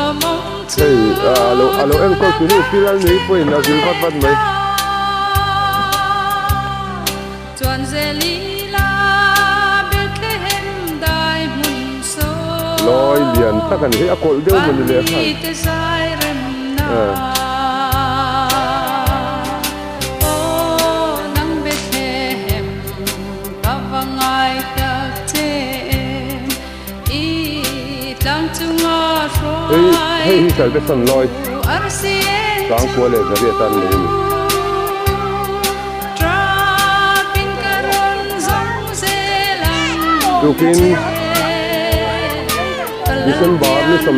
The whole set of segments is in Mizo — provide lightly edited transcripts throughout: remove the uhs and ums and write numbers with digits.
Hei alo alo enkawl tunu pi Lalnui pawhin a vil vat vat mai. Lawi lian tak a ni hei a kawlh deuh mawni leh khan. Hei hei hi Salvation Lawi Sangkua leh Zariat an nei a ni. Tukin December ni 26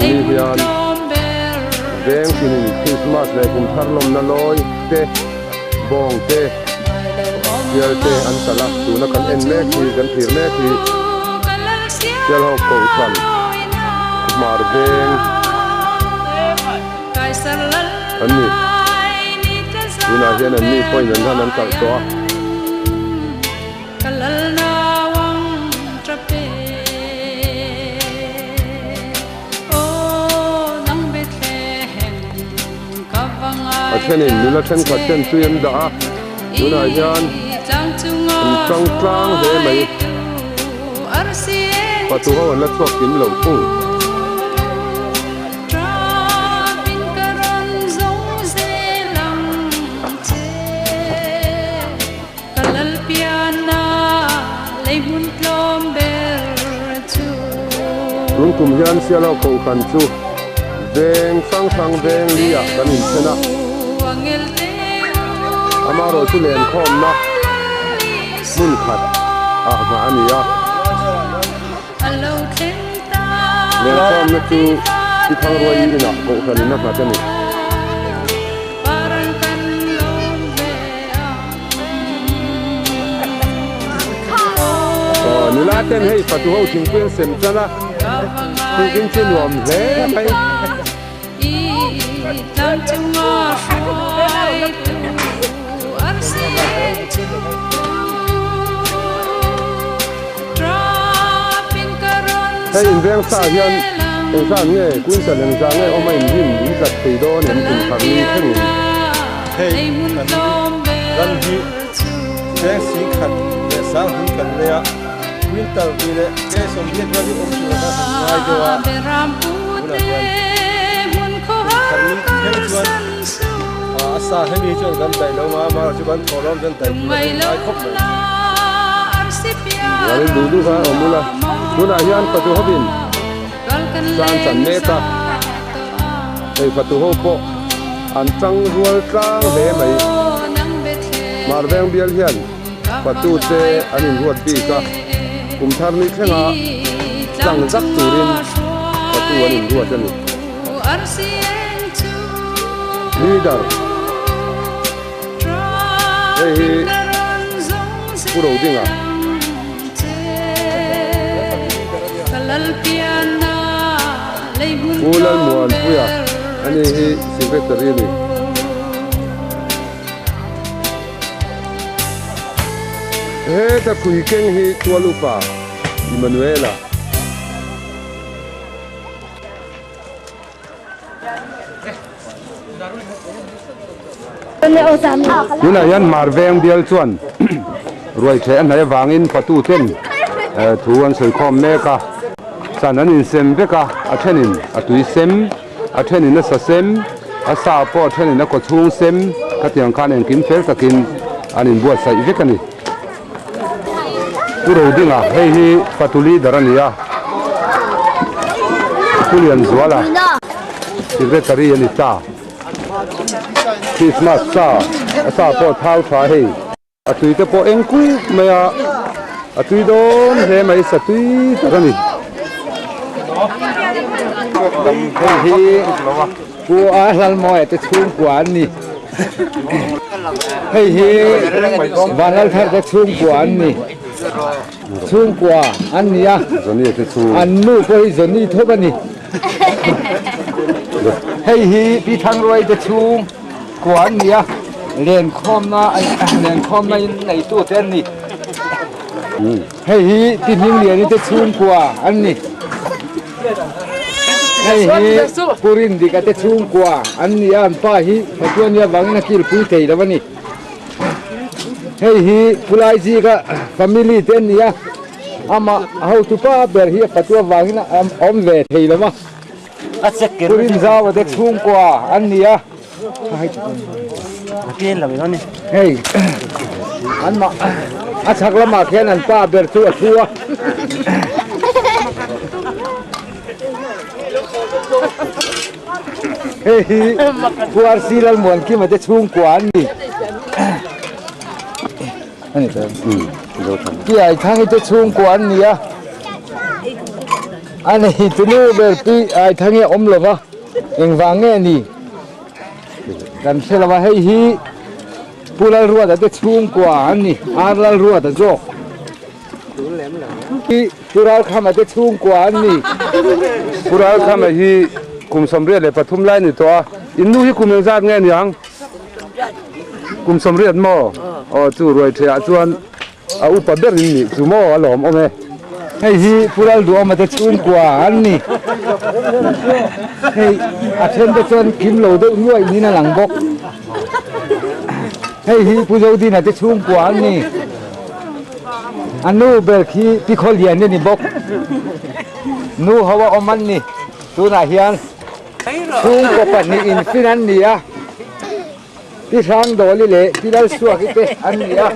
ni hian veng tinin Christmas leh kum thar lawmna lawi te bawng te sial te an talh a, tuna kan en mek hi kan thlir mek hi Sialhawk Kohhran Hmar Veng an ni. Tunah hian an ni pawhin an ran an talh tawh a. A thenin nula thenkhat ten tui an dah a, tunah hian an tang tlang hle mai. Patu ho an la chhuak kim lo thung. Tun kum hian Sialo Kohhran chu veng hrang hrang veng li ah kan inthen a, amaherawh chu lenkhawmna hmun khat ah nghah a ni a. Lenkhawmna chu Tithangruai inah Kohhran in a nghat a ni. Aw nula ten hei fatu ho thingpui an sem tan a, thingpui chu nuam hle mai. Hei inveng sa hian engzan nge quintal engzah nge awm a inrin in tlat thei dawn em kum thar ni thlengin. Hei kan ram hi veng singkhat leh sang hmun kan nei a, quintal tih leh ke sawmriat vel hi awm tur a kan ngai deuh a, tunah hian kum thar ni thleng chuan a sa hemi hi chuan kan daih lo ang a, amaherawhchu kan thawhlawm chuan daih tur a kan ngai khawp mai. Rualin duh duh kha a awm ula, tunah hian fatu hovin san chan mek a, hei fatu ho pawh an tang rual tlang hle mai. Marveng bial hian fatu te an inruat bik a, kum thar ni thlenga tlang zak turin fatu an inruat a ni. Leader hei hi Pu Rodinga. Pu Lalmuanpuia ani hi Secretary a ni. Heta phui keng hi Tual Upa Immanuela. Tunah hian Marveng bial chuan ruai ṭheh a hnaih avangin patu ten thu an sawi khawm mek a, san an insem vek a, a ṭhenin a tui sem, a ṭhenin a sa sem, a sa pawh a ṭhenin a kawchhung sem khatiang khan engkim fel takin an inbuatsaih vek a ni. Pu Rodinga hei hi fatu leader a ni a, Pu Lianzuala secretary a ni ta. Christmas sa a sa pawh a thau tha hei. A tui te pawh eng kup mai a, a tui dawn hle mai sa tui tak a ni. Hei hi Pu Ahlalmawia te chhungkua an ni. Hei hi Vanlalthar te chhungkua an ni. Chhungkua an ni a, an nu pawh hi Johnny thawp a ni. Hei hi Pi Thangruai te chhungkua an ni a, lenkhawmna lenkhawmna in neitu te an ni. Hei hi Pi Hmingliani te chhungkua an ni. Hei hi Pu Rindika te chhungkua an ni a, an pa hi Fatua nia vangin a kilpui thei lo a ni. Hei hi Pu Laizika family te an ni a, amah hotu pa ber hi a Fatua vangin a awm ve thei lo a. Pu Rinzaua te chhungkua an ni a. Hei anmah a chhak lamah khian an pa ber chu a thu a. Hei hi Pu RC Lalmuankima te chhungkua an ni. Pi Aithangi te chhungkua an ni a. A nei tunu ber Pi Aithangi a awm lova. Engvang nge ni kan hre lo a, hei hi Pu Lalruata te chhungkua an ni, Ar Lalruata zawk hi Pu Ralkhama te chhungkua an ni. Pu Ralkhama hi kum 83 lai ni tawh a, in nu hi kum engzat nge niang? Kum 80 maw? Aw chu ruaithehah chuan A upa ber in nih chu maw a lawm awm e. Hei hi Pu Lalduhawma te chhungkua an ni. Hei a then te chuan kim lo deuh nuaih niin a lang bawk. Hei hi Pu Zodina te chhungkua an ni. A nu ber khi Pi Khawlian a ni bawk. Nu ho a awm an ni. Tunah hian chhungkaw pahnih infin an ni a. Pi Hrangdawli leh Pi Lalsuaki te an ni a.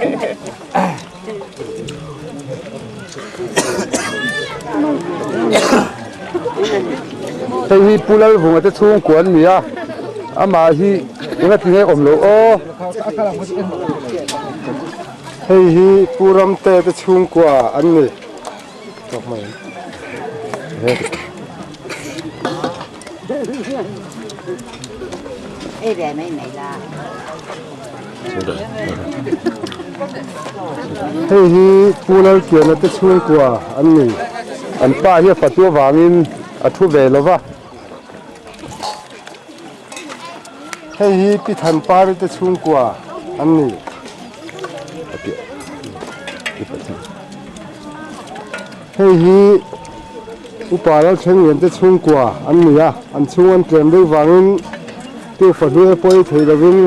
Hei hi Pu Lalvunga te chhungkua an ni a, amah hi enga ti nge awm lo aw. Hei hi Pu Ramte te chhungkua an ni. Hei hi Pu Lalkiana te chhungkua an ni. An pa hi a fatu avangin a thu ve lo va. Hei hi Pi Thanpari te chhungkua an ni. Hei hi Upa Lalthleng te chhungkua an ni a, an chhung an tlem deuh vangin tufa hnuai pawh ei thei lovin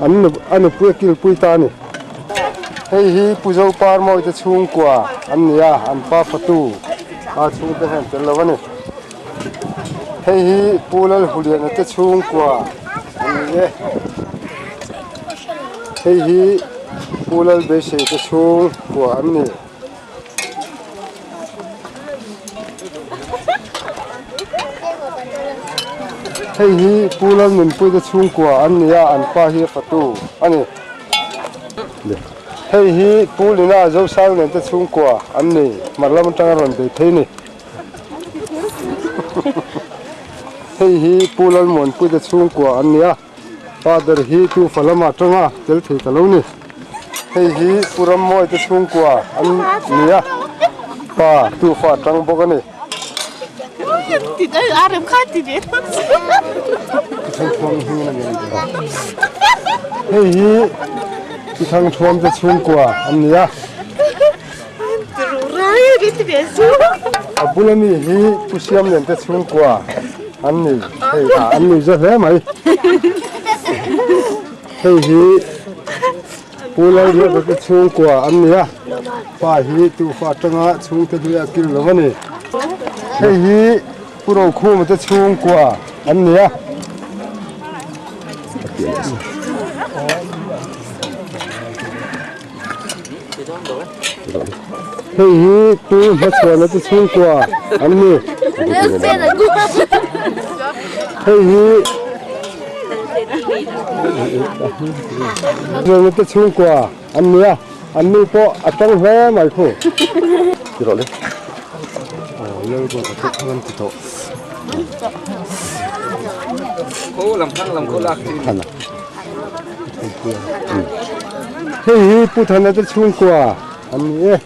an a nupui a kilpui ta a ni. Hei hi Pu Zoparmawi te chhungkua an ni a, an pa fatu a chhungte hian tel lo a ni. Hei hi Pu Lalhuliana te chhungkua an ni e. Hei hi Pu Lalbeisei te chhungkua an ni. Hei hi Pu Lalnunpui te chhungkua an ni a, an pa hi a fatu a ni. Hei hi Pu Lina Zosanglian te chhungkua an ni, hmar lam atanga rawn bei phei ni. Hei hi Pu Lalmuanpui te chhungkua an ni a. Father hi tu fa lamah tanga tel thei ta lo ni. Hei hi Pu Rammawi te chhungkua an ni a, pa tu fa tang bawk a ni. Hei hi Pi Thangthuam te chhungkua an ni a. A bula mi hi Pu Siamlian te chhungkua an ni hei an ni za hle mai. Hei hi Pu Lalriata te chhungkua an ni a, pa hi tufa atanga chhungte hnuaia kil lo a ni. Hei hi Pu Rokhuma te chhungkua an ni a. Hei hi Pu Hmachhuana te chhungkua an ni. Hei hi Hmachhuana te chhungkua an ni a, an nu pawh a tang hle mai khu. Hei hi Pu Thana te chhungkua an ni e.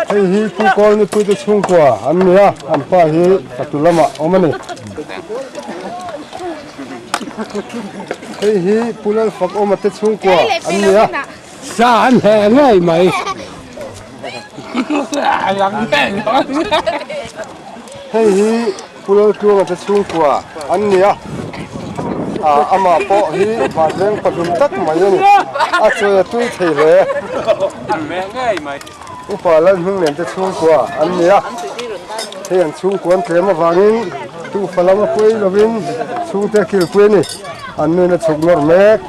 Hei hi Pu Kawlnipui te chhungkua an ni a, an pa hi Fatu lamah awm a ni. Hei hi Pu Lalfakawma te chhungkua an ni a. Sa an hleh ngei mai. Hei hi Pu Laltluanga te chhungkua an ni a, amah pawh hi vanleng pahlum tak mai a ni. A chawi a tui thei hle. Upa Lalhminglen te chhungkua an ni a, hei an chhungkua an tlem avangin tufa lama pawi lovin chhungte a kilpui a ni. An nuin a chhuk nawr mek.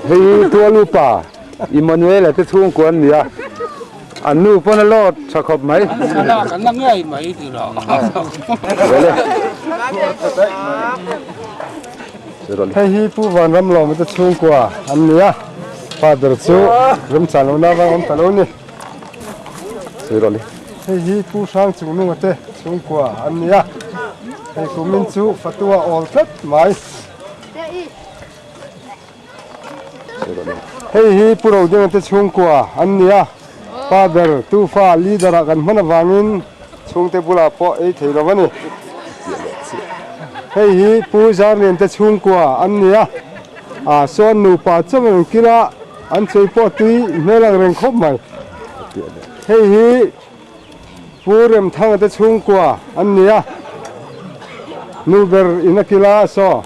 Hei tual upa Emmanuel-a te chhungkua an ni a, an nu pawn a lawt tha khawp mai. Hei hi Pu Vanramlawma te chhungkua an ni a, father chu remchan lohna avang awm ta lo ni. Hei hi Pu Hrang Chungnunga te chhungkua an ni a, hei kumin chu Fatua awl tlat mai. Hei hi Pu Rodinga te chhungkua an ni a, pa ber tufa leader ah kan hman avangin chhungte bulah pawh ei thei lo a ni. Hei hi Pu Zarlian te chhungkua an ni a, ah sawn nupa chauh ang kila An chei pawh tui hmel ang reng khawp mai. Hei hi Pu Remthanga te chhungkua an ni a, nu ber in a kila a saw.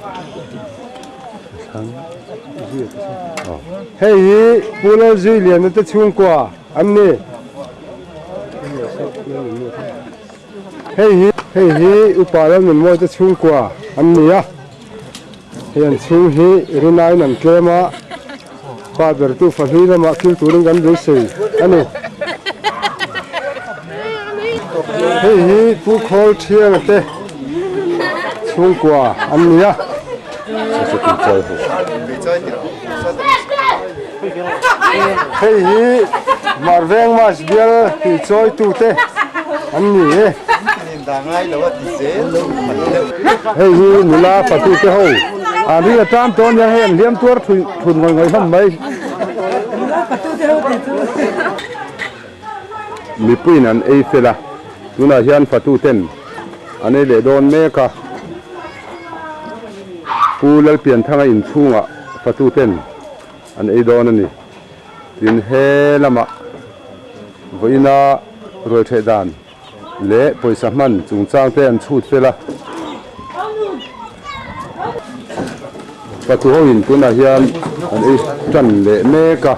Hei hi Pu Lalzuiliana te chhungkua an ni. Hei hi hei hi Upa Lalnunmawi te chhungkua an ni a. Hei an chhung hi rinaiin an tlem a, pa bertu fahlui lamah kil turin kan beisei a ni. Hei hi Pu Khawl Thianga te chhungkua an ni a. Hei hi Marveng Mas bial tuichawitute an ni e. Hei hi nula fatu te ho an ring a tan tawn hian hei an hliam tuar thun ngawih ngawih hlawm mai. Mipuiin an ei fel a, tunah hian fatu ten an ei leh dawn mek a. Pu Lalpianthanga inchhungah fatu ten an ei dawn a ni. Tin he lamah vawiina ruaitheh dan leh pawisa hman chungchang te an chhut fel a. Patu ho in tunah hian an ei tan leh mek a.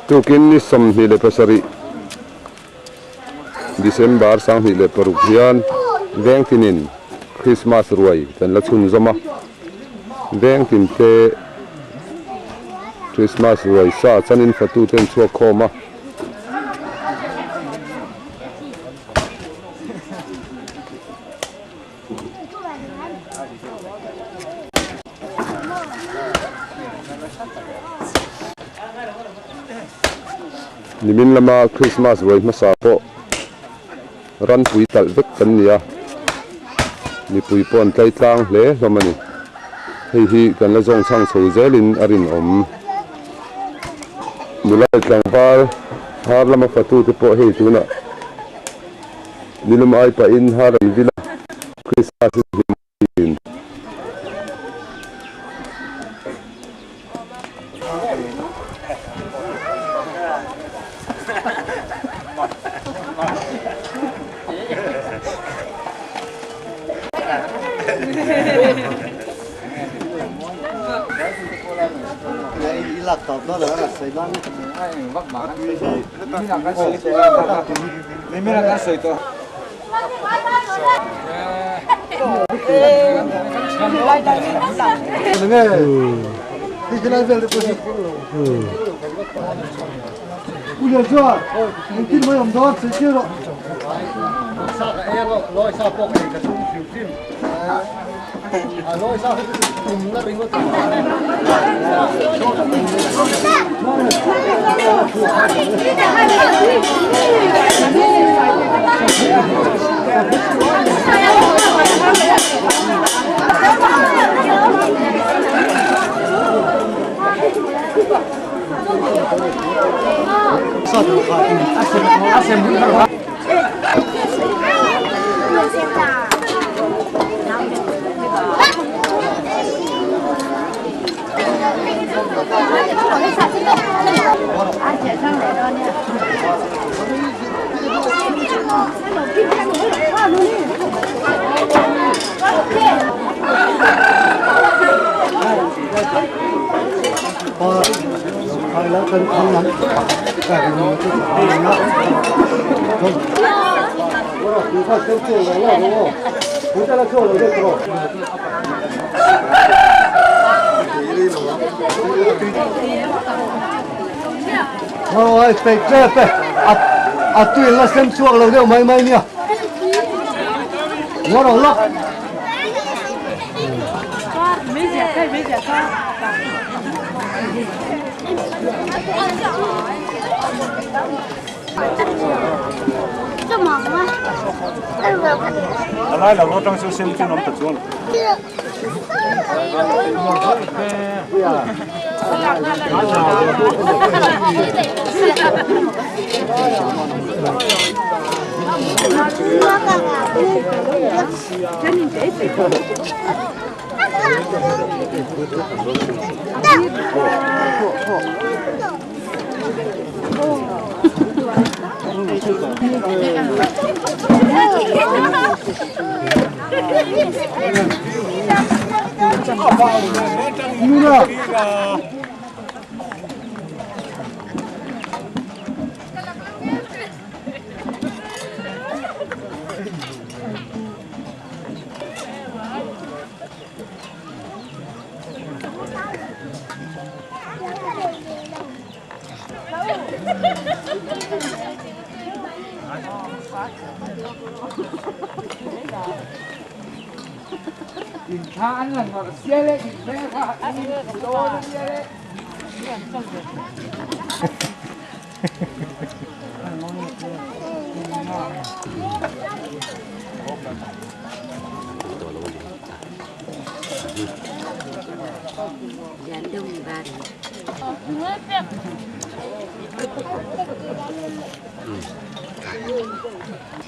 Tukin ni 27 December 2006 hian Vengtinin Christmas ruai kan la chhunzawm a, Vengtin te Christmas ruai sa chanin fatute an chhuak khawm a. Nimin lama Christmas ruai hmasa pawh ranpui talh vek kan ni a, mipui pawh an tlai tlang hle hlawm a ni. Hei hi kan la zawng chhang chho zelin a rinawm. Nula leh tlangval har lama fatute pawh hei tunah nilum ai pahin har an vil a, Christmas hi hlim thin.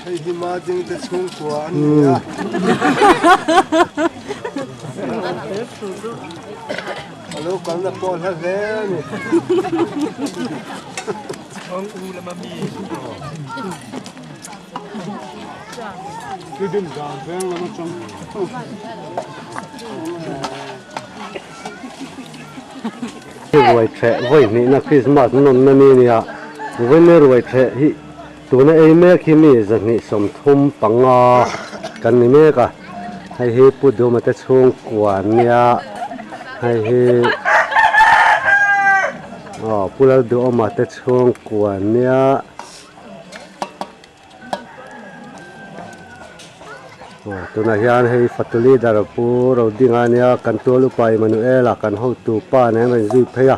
Hei hi ma ding te chhungkua an ni a. A lo kalna pawh hla hle a ni. Ruai ṭheh vawi hnihna Krismas nawnna ni nia vawiin ruai ṭheh hi tuna ei mek hi mi 235 kan ni mek a, hei hi Pu Duma te chhungkua an nia, hei hi aw Pu Lalduhawma te chhungkua an nia. Tunah hian hei fatu leader Pu Rodinga ania kan tual upa Emmanuel-a kan hotu pa nen rawn zui phei a,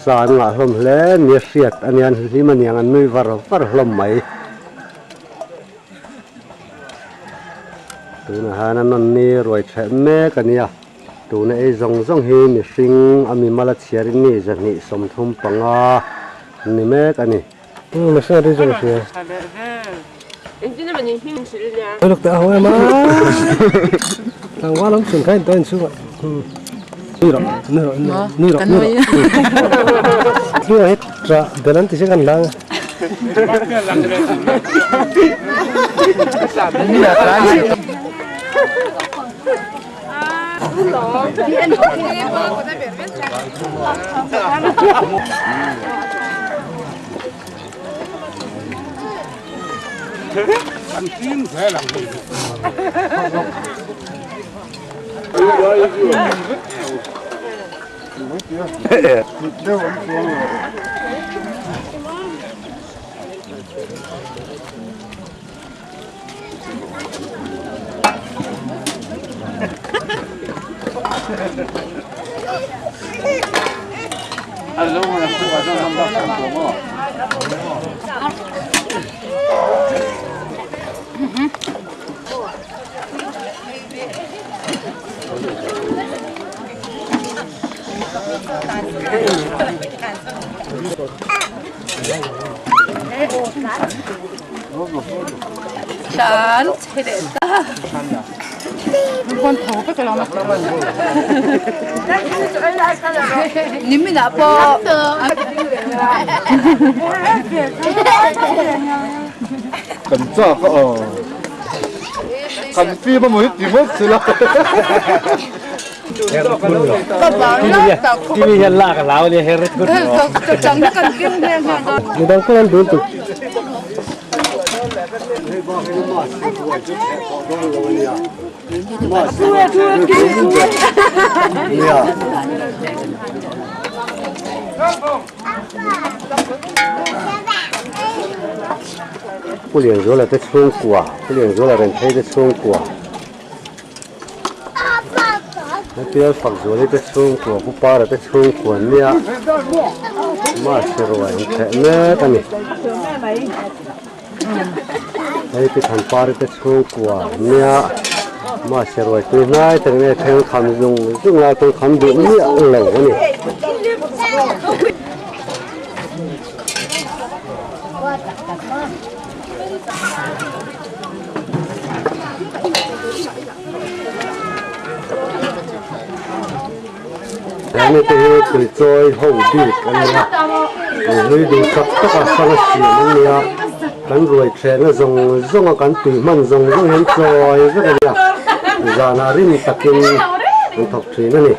sa an ngah hlawm hle nia hriat ania an hlim aniang an nui var var hlawm mai. Tunah hian a nawn ni ruai ṭheh mek ania, tuna ei zawng zawng hi mihring a mimal a chhiarin mi 235 ni mek a ni. Kan chak a aw. Kan fim a maw hi ti ngawt sila. TV hian lak a hlau ania her thut Midang kawng an dul tuk. Pu Lianzuala te chhungkua, Pu Lianzuala Renthei te chhungkua. Hetia Fakzuali te chhungkua, Pu Para te chhungkua an nia, Mass ruai an thleh mek a ni. Hei Pi Thanpari te chhungkua an nia, Mass ruai tui hnai tak nge thleng kham zung zung lai pawn kham duh miah lo a ni. Hemi te hi tuichawi ho bik a nia, hlui duh tak tak a hrang a siam an nia, kan ruai thlehna zawng zawng a kan tui hman zawng zawng hian chawi vek a nia, zanah rim takin an thawk thin a ni.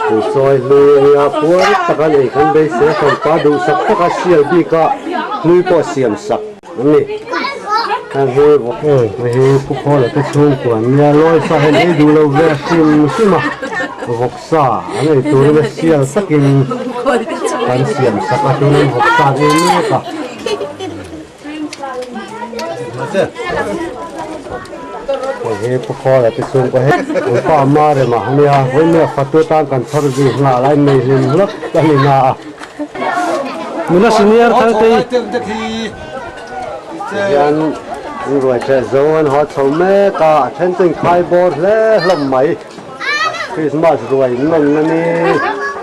Tuichawi hlui a nia, puar tak an ei kan beisei a, hranpa duhsak taka sial bika hlui pawh siam sak. An ni. Heng hi hei hi Pu Khawla te chhungkua an nia, lawi sa hian ei duh lo ve hrim hrim a, vawksa an ei turin a sial takin kan siam sak a, tin vawksa an ei mek a. Hei hi Pu Khawla te chhungkua hi an pa Marema a nia, vawiin fatu tan kan chhawr zui nghal a, innei hlim hlawk a ni na a. Nula senior thar te hian an ruai hreh zo an haw chho mek a, a then chu inkhai bawr hle hlawm mai. Christmas ruai nawm na ni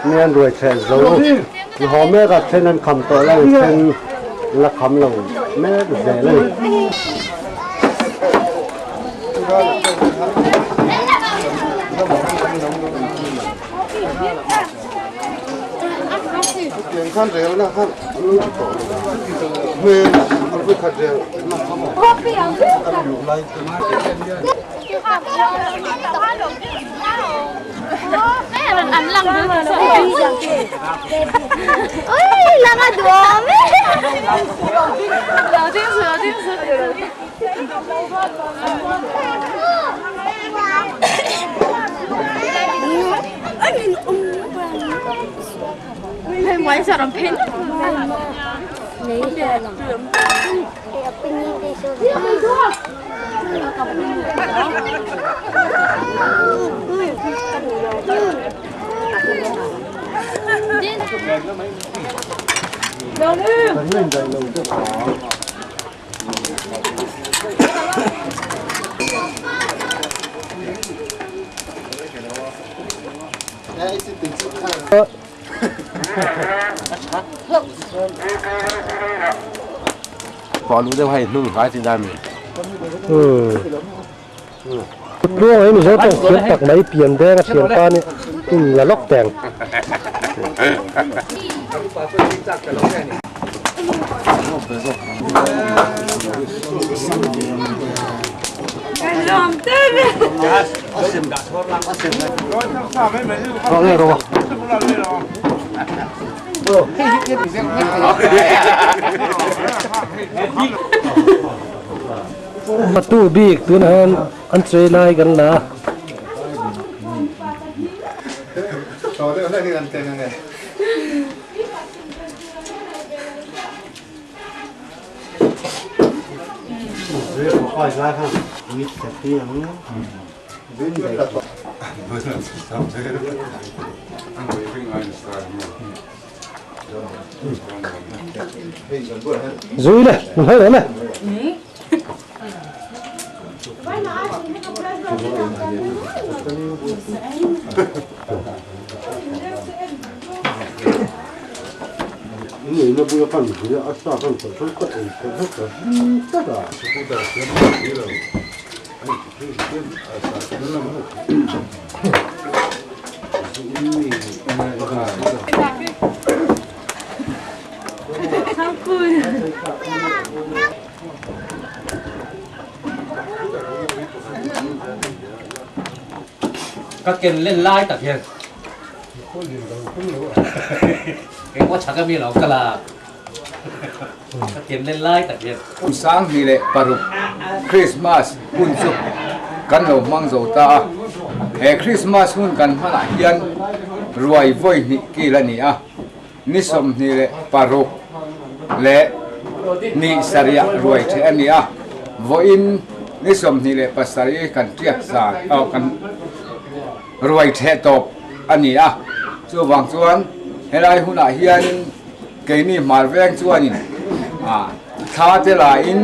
ni an ruai hreh zo an haw mek a, then an kham tawh lai an then la kham lo mek zel a ni. Tluang hi Mizo tawng thiam tak mai pian deng a thian pa nih in la lawk teng. Fatu bik tunah hian an chei lai kan la a. Zui le, hei le le. Ka ken len lai tak hian engmaw chhak ami lo kal a ka ken len lai tak hian. Kum 2006 Christmas hun chu kan lo hmang zo ta a, he Christmas hun kan hmanah hian ruai vawi hnih kil a ni a, ni 26 leh ni sarih ruai theh a ni a, vawiin ni 27 kan tiak zan aw kan ruai theh tawp a ni a, chuvang chuan helai hunah hianin keini hmar veng chuanin thla te lain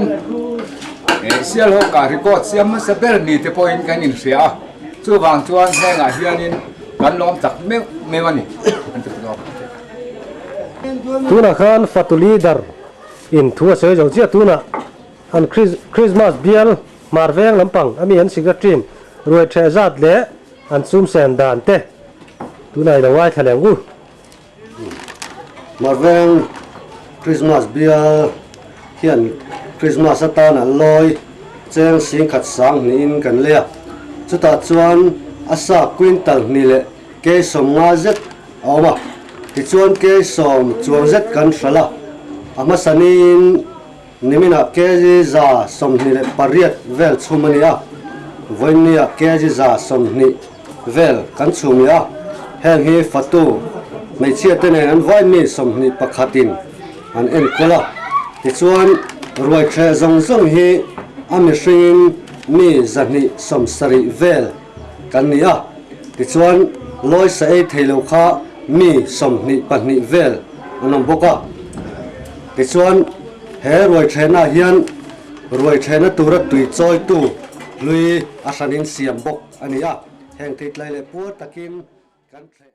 Sialhawkah record siam hmasa ber ni te pawhin kan inhria a, chuvang chuan hengah hianin kan lawm tak meuh meuh a ni an ti zawk. Tunah khan fatu leader in thu a sawi zo chiah tunah an Christmas bial hmar veng lampang ami an secretary in ruai theh zat leh an sum sen dan te tunah i lo ngaithla leh ang u. Hmar veng Christmas bial hian Christmas atan an lawi cheng singkhat sang hnihin kan lei a, chutah chuan a sa quintal hnih leh kei sawmnga zet a awm a, tichuan kei sawm chuang zet kan hralh a, a hmasa niin niminah kg 128 vel chhum a ni a, vawiinniah kg 120 vel kan chhum leh a, heng hi fatu hmeichhia te nen an vai mi 21 in an enkawl a, tichuan ruai thleh zawng zawng hi a mihringin mi 270 vel kan ni a, tichuan lawi sa ei thei lo kha mi 22 vel an awm bawk a, tichuan he ruai thlehna hian ruai thlehna tura tui chawitu hlui a hranin siam bawk a ni a, heng theitlai leh puar takin kan thleh.